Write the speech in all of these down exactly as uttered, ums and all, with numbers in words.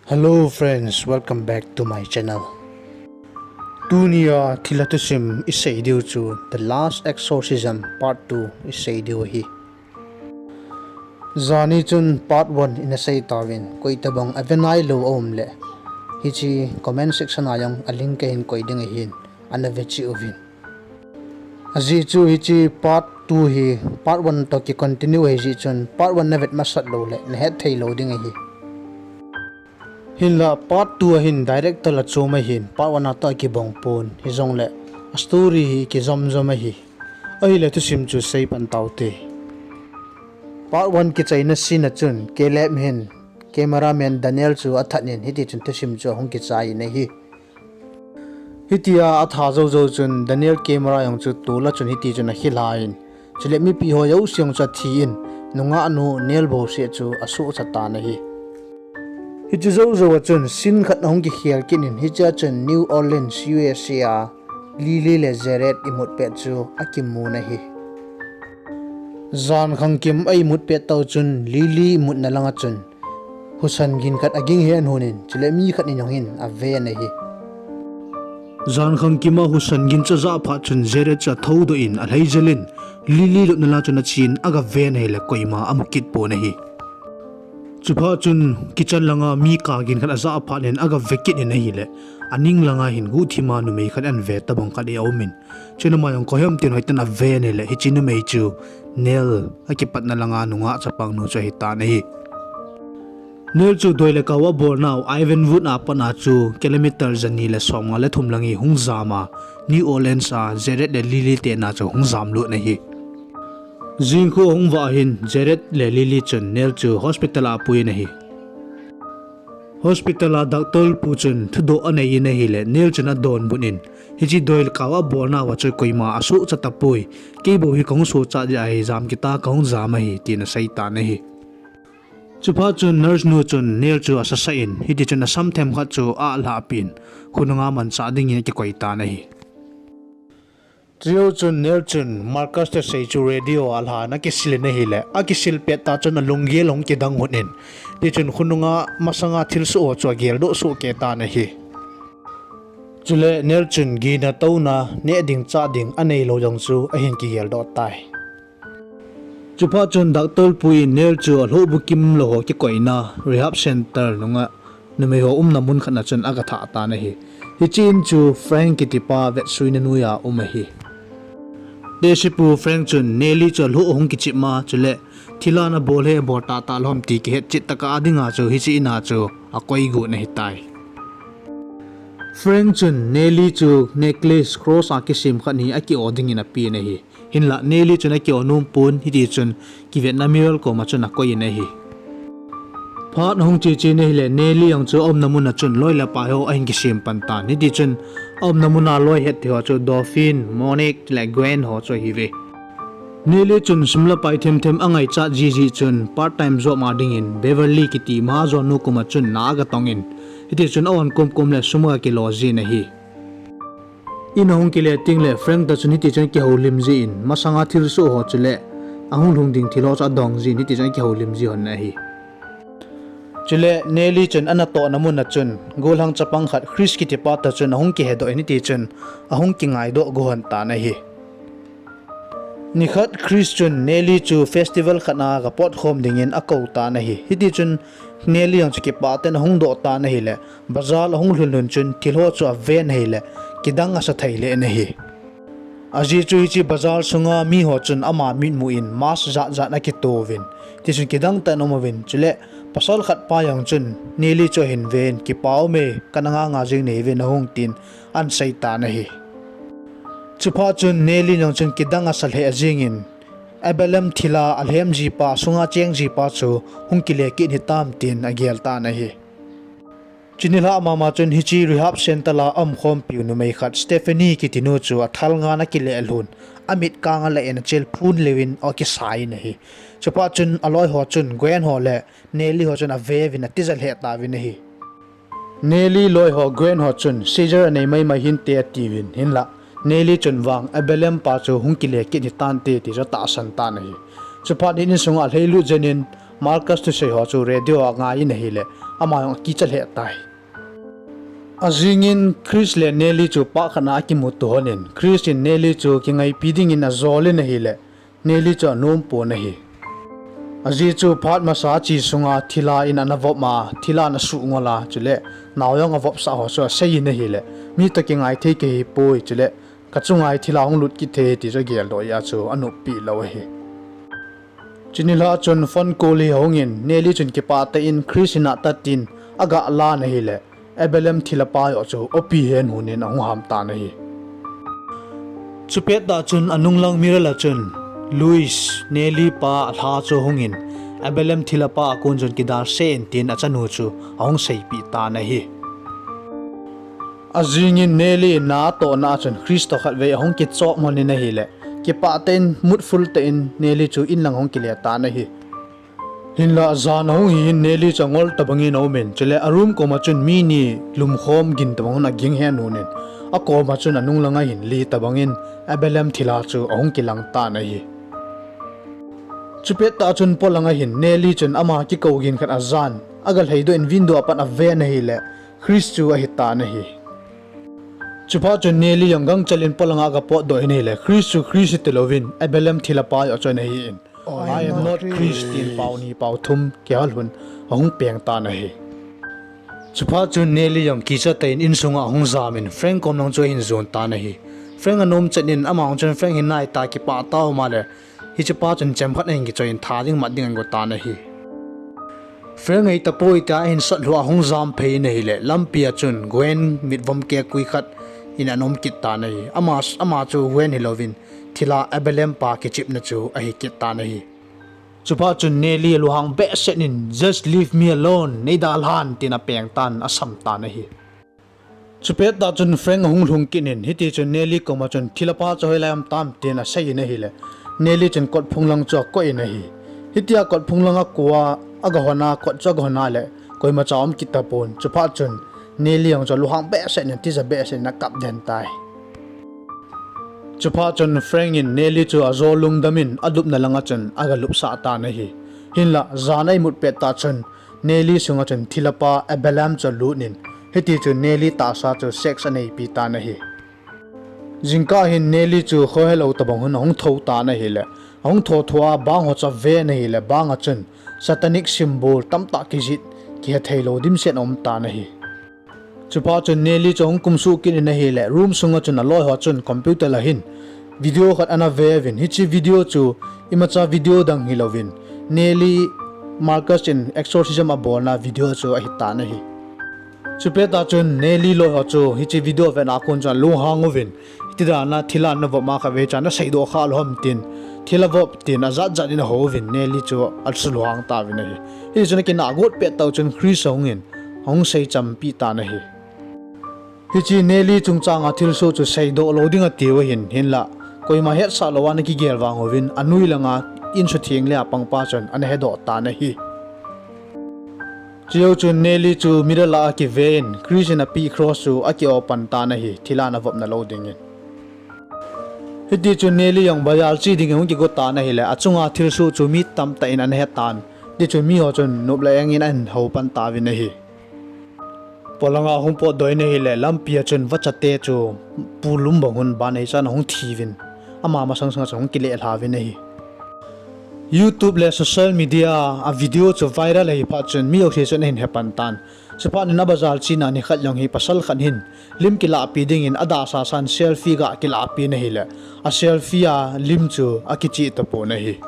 Hello friends, welcome back to my channel. Tunia thilha thusim isei diu chu The Last Exorcism Part two isei diu ahi. Jani chun Part one ina sei tauvin, koi tabang ave nailou aum le, hiche comment section a jong a link kahin koi ding ahin, ana ve cheh uvin. Ajeh chu hiche Part two hi Part one toh ki continue ahi jeh chun Part one na vet masat lou le na het thei lou ding ahi. Hinla Part two a hin director la chom ahin Part one a toh akibang pon, hijongle a story hi kijom jom ahi. Ahile thusim chu sei pan taute. Part one kichaina scene a chun Caleb hin cameraman Daniel chu athat in hiti chun thusim chu ahung kichai in ahi. Hitia atha jou jou chun Daniel camera jong chu tol a chun hiti chun akhel in, chule mipi ho jouse jong chu athi in, nungah nu Nell bouseh chu asohcha tan ahi. Hiche jou jou a chun scene khat ahung kikhel kit in, hichea chun New Orleans, U S A a Lily le Jared imut pet chu akimun ahi. Jan khangkim a imut pet tah u chun Lily imutna langa chun husa gin khat aging hen hon in, chule mi khat in jong hin aven ahi. Jan khangkim a husa gin chu ajah phat chun Jared chu athoudoh in alhai jel in, Lily lupna lang chun achen agaven ahile koima amu kit pon ahi. Chuphat chun kitchen langa mi kap gin khat ajah phat in agave kit in ahile, aning langa hin guhthima numei khat ahin ve tabang khat hi aum in, chun ama jong koi ham tin hoitah in aven ahile hiche numei chu Nell akipatna langa nungah chapang nu chu ahitan ahi. Nell chu doi le kau abolnau Ironwood a pat a chu kilometer jani le somnga le thum lang hi hung jam a, New Orleans a Jared le Lily te in a chu hung jamlut in ahi. Jingkah ahung vah hin Jared le Lily chun Nell chu hospital a apui in ahi. Hospital a doctor pu chun thudoh anei in ahile Nell chun adonbut in, hiche doi le kau abolnau a chu koima asohcha tapoi, kei bou hi kahung sohcha jeh ahi, jam kit a kahung jam ahi, tin asei tan ahi. Chuphat chun nurse nu chun Nell chu asasah in, hiti chun asam themkhat chu alhahpeh in, khonunga manchah dingin akikoi tan ahi. Chujou chun Nell chun Marcus thusei chu radio a alhan akisil in ahile, akisil pet tah chun alunggel ahung kidang hon in, hiti chun khonunga masanga thilsoh ho chu ageldoh soh kei tan ahi. Chule Nell chun gina touna neh ding chah ding aneilou jong chu ahin kigeldoh tai. Chuphat chun doctor pu in Nell chu alhohbu kimlou ho kikoina rehab center nunga numei ho umna mun khat na chun agathah tan ahi. Hiche in chu Frank kitipa vetsuina noiya um ahi. Tehsepu Frank chun Nellie chu alhoh ahung kichep ma, chule thilha nabol hi abol tahtah lou ham ti kihetchet tah a dinga chu hiche in a chu akoi got in ahitai. Frank chun Nellie chu necklace cross a kisem khat hi aki-o dingin apen ahi. Hinla Nellie chun aki-o nom pon, hiti chun kivetna mirror koma chun akoi in ahi. Phat ahung che che in ahile Nellie jong chu aumna mun a chun loi le pai ho ahin kisem pan tan, hiti chun aumna mun a loi het thei ho chu Dauphin, Monique le Gwen ho chu ahiuve. Nellie chun sum le pai themthem angaichat jiji chun part time job a dingin Beverly kiti mahajon nu koma chun na agatong in, hiti chun aon komkom le sum agakilo jin ahi. In ahung kile tengle Frank toh chun hiti chun akihoulim jin, masanga thilsoh ho chule ahung lhung ding thil ho chu adong jin, hiti chun akihoulim ji hon ahi. Chule Nellie chun anatohna mun a chun golhang chapang khat Chris kitipa toh chun ahung kihedoh in, hiti chun ahung kingaidoh go hon tan ahi. Nikhat Chris chun Nellie chu festival khat a gapotkhom dingin akou tan ahi. Hiti chun Nellie jong chu kipah tah in ahung doh tan ahile, bazar ahung lhun lhun chun thil ho chu aven ahile, kidang asa thei lheh in ahi. Ajeh chu hiche bazar sunga miho chun ama mitmu in mask jat jat in akitouvin, hiti chun kidang tah in aum uvin, chule pasal khat pa jong chun Nellie chu ahin ven, kipa ume, kana nganga jeng nahiuvin ahung tin ahin sei tan ahi. Chuphat chun Nellie jong chun kidang asa lheh jengin, Abalam thilha alhem jipa, sunga cheng jipa chu hung kile kit hitam tin agel tan ahi. Chuni lhah mama chun hiche rehab center a aumkhompiu numei khat Stephanie kitinu chu athal ngan akile lhun, amit kang alah in achel phun leuvin akisai in ahi. Chuphat chun aloi ho chun Gwen ho le Nellie ho chun aveuvin atija lheh tauvin ahi. Nellie loi ho Gwen ho chun seizure anei maimai hinte atiuvin, hinla Nellie chun vang Abalam pa chu hung kile kit hitante ti chu atahsan tan ahi. Chuphat in insunga alhailut jengin Marcus thusei ho chu radio a angai in ahile, ama jong akicha lheh tai. Ajingin Chris le Nellie chu pahkhat a akimuto lhonin, Chris in Nellie chu kingaipi dingin ajol in ahile, Nellie chu anom pon ahi. Ajeh chu phat masa a che sunga thilha in ana vop a, thilha ana suh ngol a, chule nao jong avopsah ho chu asei in ahile, mi toh kingai thei kahi poi, chule kachunga hi thilha hung lut kit thei ti chu ageldoh a chu anop pi lou ahi. Chuni lha chun phone call hi ahungin, Nellie chun kipah tah in Chris in a ta tin aga lan ahile, Abelem thilha pa joh chu opi hen hunin ahung ham tan ahi. Chupet tah chun anunglang mirror a chun, Louis, Nellie pa alha chu ahungin, Abelem thilha pa a kon chun kidalse in tin achanu chu ahung seipeh tan ahi. Ajingin Nellie in na atohna a chun Chris toh khatvei ahung kichop lhonin ahile, kipah tah in, moodful tah in Nellie chu in lang ahung kile tan ahi. Hinlah jan ahung hi hin Nellie chu angol tobangin aumin, chule a room koma chun mi ni lumkhom gin tobang hun aging hen hunin, akoma chun anunglang a hin li tobangin Abelem thilha chu ahung kilang tan ahi. Chupet tah chun polang a hin Nellie chun ama kikou gin khat ajan, aga lhaidoh in window a pat aven ahile, Chris chu ahi tan ahi. Chuphat chun Nellie jong gangchel in polang a aga potdoh in ahile, Chris chu Chris hitilouvin, Abelem thilha pa joh chu ana hi in, I am not Chris tin pao ni pao thum kihal hun ahung peng tan ahi. Chuphat chun Nellie jong kicha tah in insunga ahung jamin, Frank kom lang chu ahin jon tan ahi. Frank anom chet in, ama jong chun Frank hi nai ta, kipah tao, ama le hichepa chun chemkhat ahin kichoi in tha ding mat ding ahin go tan ahi. Frank ahi tapoi tia ahin sat lhu a ahung jam phei in ahile, lampi a chun Gwen mitvom kekui khat in ana um kit tan ahi. Ama, ama chu Gwen hilouvin, thilha Abelem pa kichepna chu ahi kit tan ahi. Chuphat chun Nellie alunghang behseh in, Just leave me alone, neidalhan, tin apeng tan, asam tan ahi. Chupet tah chun Frank ahung lhung kit in, hiti chun Nellie koma chun, Thilha pa chu hoilai um tam, tin asei in ahile, Nellie chun kotphung lang chu akoh in ahi. Hitia kotphung lang akoh a, aga hon a, kot chu aga hon a le, koimacha um kit tapon. Chuphat chun Nellie jong chu alunghang behseh in, tija behseh in akap den tai. Chuphat chun Frank in Nellie chu ajo lungdam in alupna lang a chun aga lupsah tan ahi. Hinlah jan a imut pet tah chun Nellie sunga chun thilha pa Abelem chu alut in, hiti chun Nellie tahsa chu sex aneipi tan ahi. Jingkah hin Nellie chu khohelou tobang hun ahung thou tan ahile, ahung thou thou a bang ho chu aven ahile, bang a chun satanic symbol tamtah kijih, kihe theilou dimset aum tan ahi. Chuphat chun Nellie chu ahung kumsuh kit in ahile, room sunga chun aloi ho chun computer a hin video khat ana ve uvin, hiche video chu imacha video dang hilouvin, Nellie, Marcus in exorcism abolna video chu ahi tan ahi. Chupet tah chun Nellie loi ho chu hiche video vetna a kon chun alunghang uvin, hiti dan a thilha ana vop a khatvei cha ana seidoh kha lou ham tin, thilha vop tin ajat jat in ahou uvin, Nellie chu alunghang tauvin ahi. Hiti chun akinah got pet tah chun Chris ahungin, ahung seichampi tan ahi. Hiche Nellie chungchanga thilsoh chu seidoh lou ding atiu ahin, hinlah koima hetsah lou a ana kigel vang uvin, anoi langa insutheng le apangpa chun ana hedoh tan ahi. Chujou chun Nellie chu mirror lah a akive in, Chris in apeh cross chu aki-o pan tan ahi, thilha ana vopna lou dingin. Hiti chun Nellie jong bazar che dingin ahung kigo tan ahile, achunga thilsoh chu mi tamtah in ana he tan. Hiti chun miho chun nop le eng in ahin hou pan tauvin ahi. Polanga ahung potdoh in ahile, lampi a chun vachate chu pulum bang hun ban eichan ahung thi uvin, ama masang sanga chun ahung kileh lha uvin ahi. YouTube le social media a video chu viral ahi phat chun mi jouse chun ahin he pan tan. Chuphat in abazar chena nikhat jong hi pasal khat hin lim kilahpi dingin adahsa san selfie ga kilahpi in ahile, a selfie a lim chu akichih tapon ahi.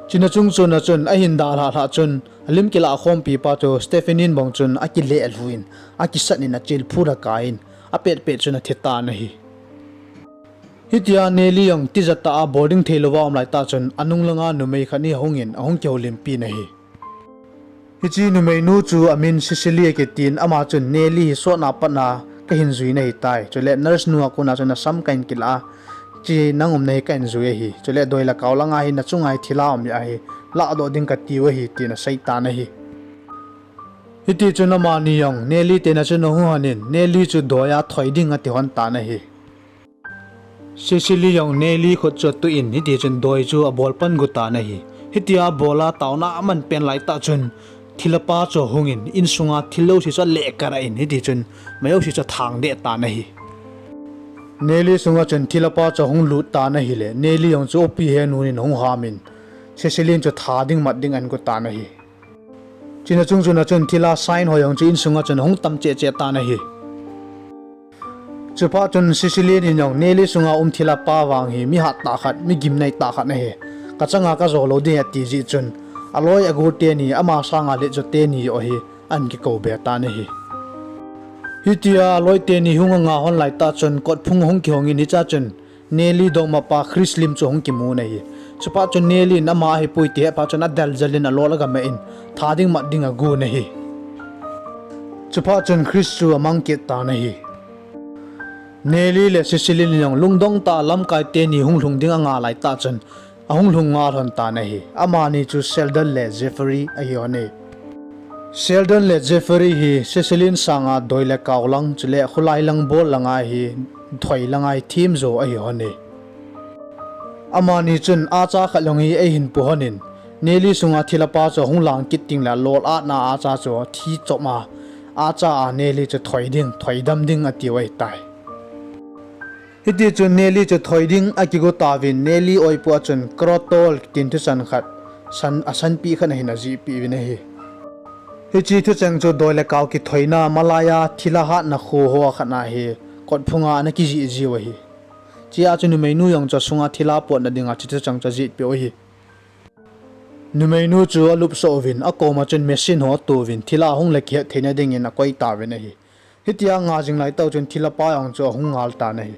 Chuna chung chuna chun ahin dalhah lhah chun, alim kilahkhompi pa chu Stephanie in bang chun akileh lhu in, akisat in achil phut akai in, apet pet chun athi tan ahi. Hitia Nellie jong tija tah a boarding theilouva aum laitah chun, anung langa numei khat hi ahungin, ahung kihoulimpi in ahi. Hiche numeinu chu amin Cecily akitin, ama chun Nellie hi sotna patna kahin jui in ahitai. Chule nurse nu a kona chun asam kahin kilah a, hiche nang umna hi kahin jui ahi. Chule doi le kao langa hi nachunga hi thilha um ahi, lahdoh ding katiu ahi, tin aseitan ahi. Hiti chun amani jong Nellie tena chun ahung honin, Nellie chu doiya thoi ding ati hon tan ahi. Cecily jong Nellie khut chu atuh in, hiti chun doi chu abol pan got tan ahi. Hitia bola taona aman pen laitah chun thilha pa chu ahungin, insunga thil jouse chu alehkara in, hiti chun mi jouse chu athang deh tan ahi. Nellie sunga chun thilha pa chu ahung lut tan ahile, Nellie jong chu opi he nunin ahung hamin, Cecily in chu tha ding mat ding ahin go tan ahi. Chuna chung chuna chun thilha Shane ho jong chu insunga chun ahung tam cheh cheh tan ahi. Chuphat chun Cecily in jong Nellie sunga um thilha pa vang hi mi hattah khat, mi gimnei tah khat ahi. Kachanga kajou lou ding ati jeh chun, aloi agol teni, ama sanga letjo teni joh hi ahin kikou be tan ahi. Hitia aloi teni hung anga hon laitah chun kotphung ahung kihongin hichea chun Nellie dongmapa Chris lim chu ahung kimun ahi. Chuphat chun Nellie in ama ahipoi ti ahet phat chun adel jel in alol agameh in tha ding mat ding agon ahi. Chuphat chun Chris chu amang kit tan ahi. Nellie le Cecily in jong lungdong tah a lamkai teni hung lhung ding anga laitah chun ahung lhung ngal lhon tan ahi. Amani chu Sheldon le Jeffrey ahi lhon e. Sheldon le Jeffrey hi Cecily in sanga doi le kao lang chule kholai lang bol langa hi, thoi langa hi themjo ahi lhon e. Amani chun acha khat jong hi eihin pu lhonin, Nellie sunga thilha pa chu ahung lang kit tengle alol atna acha chu athi chom a, acha a Nellie chu thoi ding, thoi dam ding atiu ahitai. Hiti chun Nellie chu thoi ding akigo tauvin, Nellie oipu a chun Crotol tin thuchan khat, asanpeh khat ahin ajihpeh uvin ahi. Hiche thucheng chu doi le kao kithoina, malaiya thilha hatna kho hoa khat ahi, kotphunga ana kijih jiu ahi. Chea chu numeinu jong chu asunga thilha potna dinga hiche thucheng chu ajihpeh u ahi. Numeinu chu alupsoh uvin, akoma chun machine ho atouvin, thilha ahung le kihet theina dingin akoi tauvin ahi. Hitia anga jing laitah chun thilha pa jong chu ahung ngal tan ahi.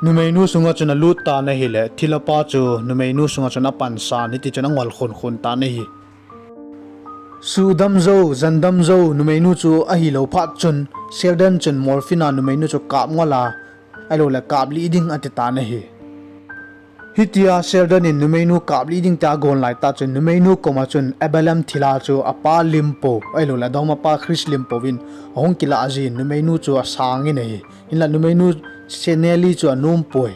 Numeinu sunga chun alut tan ahile, thilha pa chu numeinu sunga chun apansan, hiti chun angol khun khun tan ahi. Suhdam jou, jandam jou numeinu chu ahilou phat chun, Sheldon chun morphine a numeinu chu kap ngol a, ahiloule kaplih ding ati tan ahi. Hitia Sheldon in numeinu kaplih ding tia agon laitah chun numeinu koma chun Abalam thilha chu apa lim pou, ahiloule adongmapa Chris lim pouvin ahung kilah jin numeinu chu asangin ahi. Hinla numeinu Nellie chu anompoi.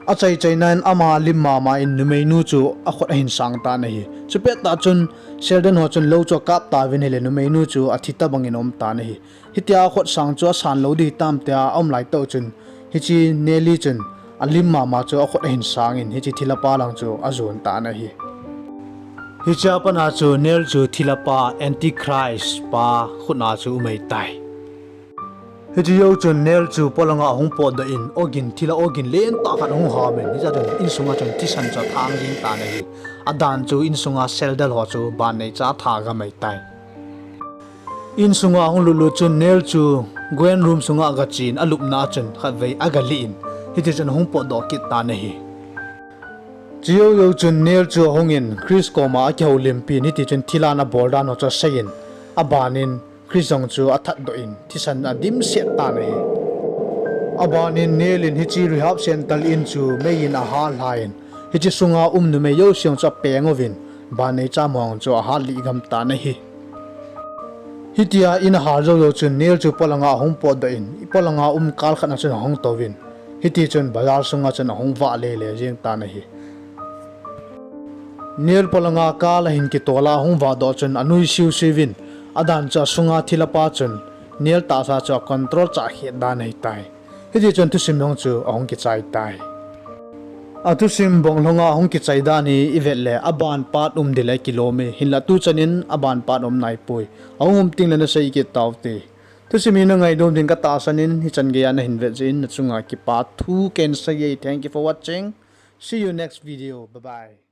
Achaichaina in ama lim mama in numeinu chu akhut ahin sang tan ahi. Chupettah chun Sheldon ho chun lou chu akap tauvin ahile numeinu chu athi tobangin aum tan ahi. Hitia akhut sang chu asan lou ding hitam tia aum laitah chun, hiche Nellie chun alim mama chu akhut ahin sangin hiche thilha pa lang chu ajon tan ahi. Hichea patna chu Neil chu thilha pa Antichrist pa khutna chu um ahitai. Hiche jou chun Neil chu polanga ahung potdoh in, ogin, thilha ogin lentah khat ahung hamin, hichea chun insunga chun thisan chu athang jeng tan ahi. Adan chu insunga Sheldon ho chu banneicha atha gam ahitai. Insunga ahung lutlut chun Neil chu Gwen room sunga agachen, alupna a chun khatvei agalih in, hitichun ahung potdoh kit tan ahi. Chujou jou chun Neil chu ahungin Chris koma akihoulimpin, hitichun thilha ana bol dan ho chu aseiyin, abanin Chris jong chu athatdoh in thisan adimset tan ahi. Abanin Neil in hiche rehab center in chu meiyin ahallhan, hiche sunga um numei jouse jong chu apeng uvin, banneicha mong chu ahatlih gam tan ahi. Hitia in ahal jou jou chun Neil chu polanga ahung potdoh in, polanga um kal khatna chun ahung touvin, hitichun bazar sunga chun ahung vah lele jeng tan ahi. Neil polanga kal ahin kitol a ahung vahdoh chun anui siusiuvin, adan chu asunga thilha pa chun Neil tahsa chu acontrol chah khet dan ahitai. Hitichun thusim jong chu ahung kichai tai. Athusim bong lhonga ahung kichai dan hi ivet le aban part um ding le kilom e, hinla tuchanin aban part um naipoi. Ahung um tengle nasei kit taute. Thusim hi nangai nom din katahsan in, hichan geiya nahin vet jeh in nachunga kipa thu kahin seiye. Thank you for watching. See you next video. Bye bye.